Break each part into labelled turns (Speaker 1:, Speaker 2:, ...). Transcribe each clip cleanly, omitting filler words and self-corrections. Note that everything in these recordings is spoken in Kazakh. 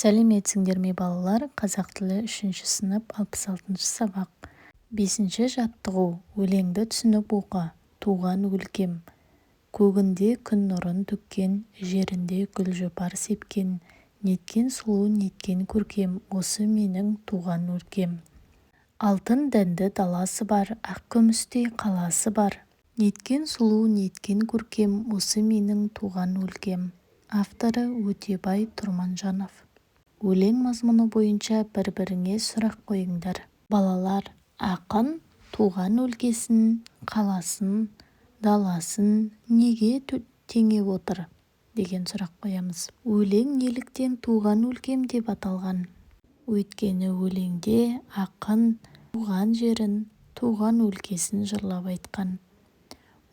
Speaker 1: Сәлеметсіңдер ме, балалар! Қазақ тілі, үшінші сынып, 66-сабақ, бесінші жаттығу. Өлеңді түсініп оқы. Туған өлкем. Көгінде күн нұрын төккен, Жерінде гүл-жұпар сепкен, Неткен сұлу, неткен көркем, Осы менің туған өлкем. Алтын дәнді даласы бар, Ақ күмістей қаласы бар. Неткен сұлу, неткен көркем, Осы менің туған өлкем. Авторы: Өтебай Тұрманжанов. Өлең мазмұны бойынша бір-біріңе сұрақ қойыңдар. Балалар, ақын туған өлкесін, қаласын, даласын неге теңеп отыр деген сұрақ қоямыз. Өлең неліктен «Туған өлкем» деп аталған? Өйткені өлеңде ақын туған жерін, туған өлкесін жырлап айтқан.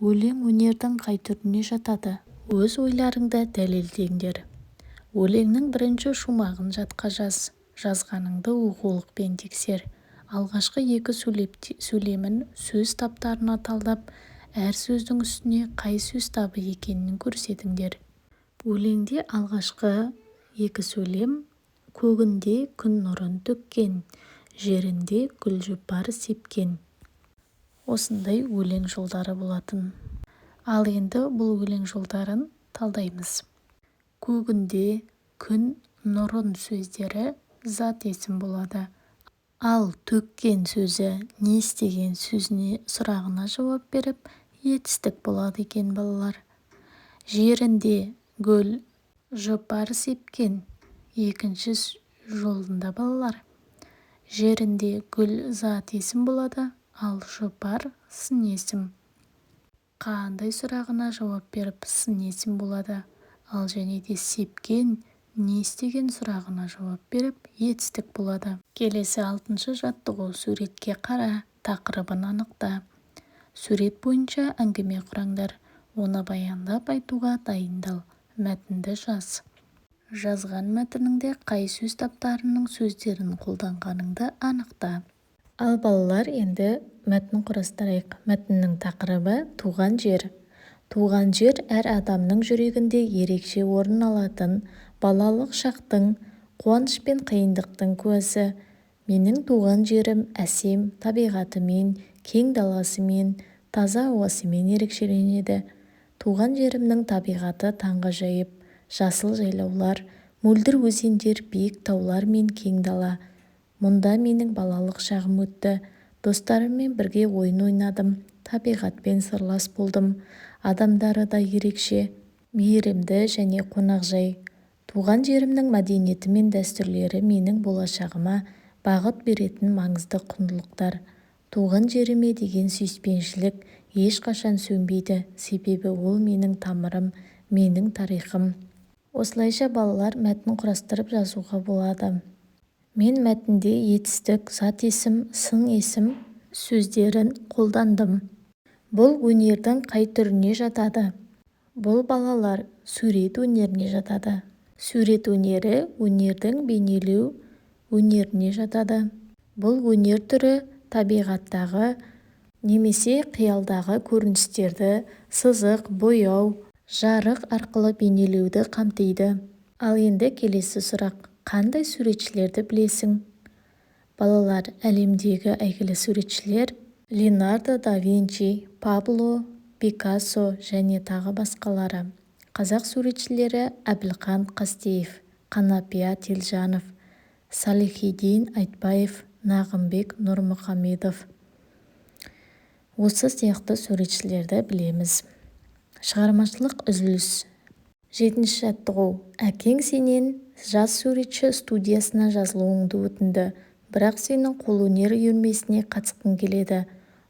Speaker 1: Өлең өнердің қай түріне жатады? Өз ойларыңды дәлелдеңдер. Өлеңнің бірінші шумағын жатқа жаз. Жазғаныңды оқулықпен тексер. Алғашқы екі сөйлемін сөз таптарына талдап, әр сөздің үстіне қай сөз табы екенін көрсетіңдер. Өлеңде алғашқы екі сөйлем: көгінде күн нұрын төккен, жерінде гүл-жұпар сепкен, осындай өлең жолдары болатын. Ал енді бұл өлең жолдарын талдаймыз. Көгінде, күн нұрын сөздері зат есім болады. Ал төккен сөзі не істеген сөзіне, сұрағына жауап беріп, етістік болады екен, балалар. Жерінде гүл жұпар сепкен екінші жолында, балалар, жерінде гүл зат есім болады, ал жұпар сын есім. Қандай сұрағына жауап беріп, сын есім болады. Ал және де сепкен не істеген сұрағына жауап беріп, етістік болады. Келесі алтыншы жаттығу. «Суретке қара, тақырыбын анықта». Сурет бойынша әңгіме құраңдар, оны баяндап айтуға дайындал. Мәтінді жаз. Жазған мәтініңде қай сөз таптарының сөздерін қолданғаныңды анықта. Ал, балалар, енді мәтін құрастырайық. Мәтіннің тақырыбы: «Туған жер». Туған жер – әр адамның жүрегінде ерекше орын алатын, балалық шақтың, қуаныш пен қиындықтың куәсі. Менің туған жерім әсем табиғатымен, кең даласымен, таза ауасымен ерекшеленеді. Туған жерімнің табиғаты таңғажайып: жасыл жайлаулар, мөлдір өзендер, биік таулар мен кең дала. Мұнда менің балалық шағым өтті, достарыммен бірге ойын ойнадым, табиғатпен сырлас болдым. Адамдары да ерекше мейірімді және қонақжай. Туған жерімнің мәдениеті мен дәстүрлері менің болашағыма бағыт беретін маңызды құндылықтар. Туған жеріме деген сүйіспеншілік ешқашан сөнбейді, себебі ол менің тамырым, менің тарихым. Осылайша, балалар, мәтін құрастырып жазуға болады. Мен мәтінде етістік, зат есім, сын есім сөздерін қолдандым. Бұл өнердің қай түріне жатады? Бұл, балалар, сурет өнеріне жатады. Сурет өнері өнердің бейнелеу өнеріне жатады. Бұл өнер түрі табиғаттағы немесе қиялдағы көріністерді сызық, бояу, жарық арқылы бейнелеуді қамтиды. Ал енді келесі сұрақ: қандай суретшілерді білесің? Балалар, әлемдегі әйгілі суретшілер: Леонардо да Винчи, Пабло Пикассо және тағы басқалары. Қазақ суретшілері: Әбілхан Қастеев, Қанапия Телжанов, Салихидин Айтбаев, Нағымбек Нұрмұхамедов, осы сияқты суретшілерді білеміз. Шығармашылық үзіліс. Жетінші жаттығу. Әкең сенен «Жас суретші» студиясына жазылуыңды өтінді. Бірақ сенің қолөнер үйірмесіне қатысқың келеді.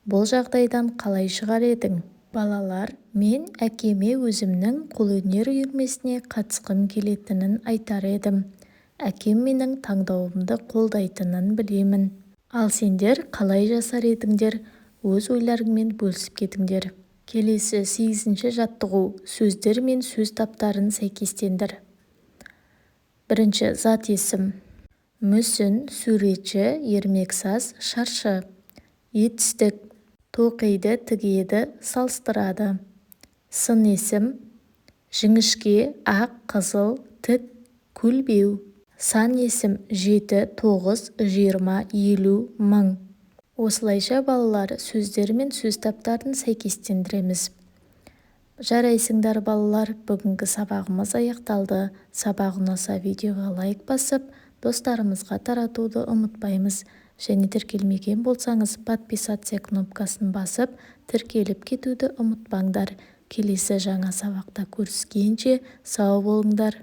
Speaker 1: Бұл жағдайдан қалай шығар едің? Балалар, мен әкеме өзімнің қолөнер үйірмесіне қатысқым келетінін айтар едім. Әкем менің таңдауымды қолдайтынын білемін. Ал сендер қалай жасар едіңдер? Өз ойларыңмен бөлісіп кетіңдер. Келесі сегізінші жаттығу. Сөздер мен сөз таптарын сәйкестендір. Бірінші зат есім: мүсін, суретші, ермексаз, шаршы. Етістік: тоқиды, тігеді, салыстырады. Сын есім: жіңішке, ақ, қызыл, тік, көлбеу. Сан есім жеті, тоғыз, 20, 50, 1000. Осылайша, балалар, сөздер мен сөз таптарын сәйкестендіреміз. Жарайсыңдар, балалар, бүгінгі сабағымыз аяқталды. Сабақ ұнаса, видеоға лайк басып, достарымызға таратуды ұмытпаймыз. Және тіркелмеген болсаңыз, подписаться кнопкасын басып, тіркеліп кетуді ұмытпаңдар. Келесі жаңа сабақта көріскенше, сау болыңдар.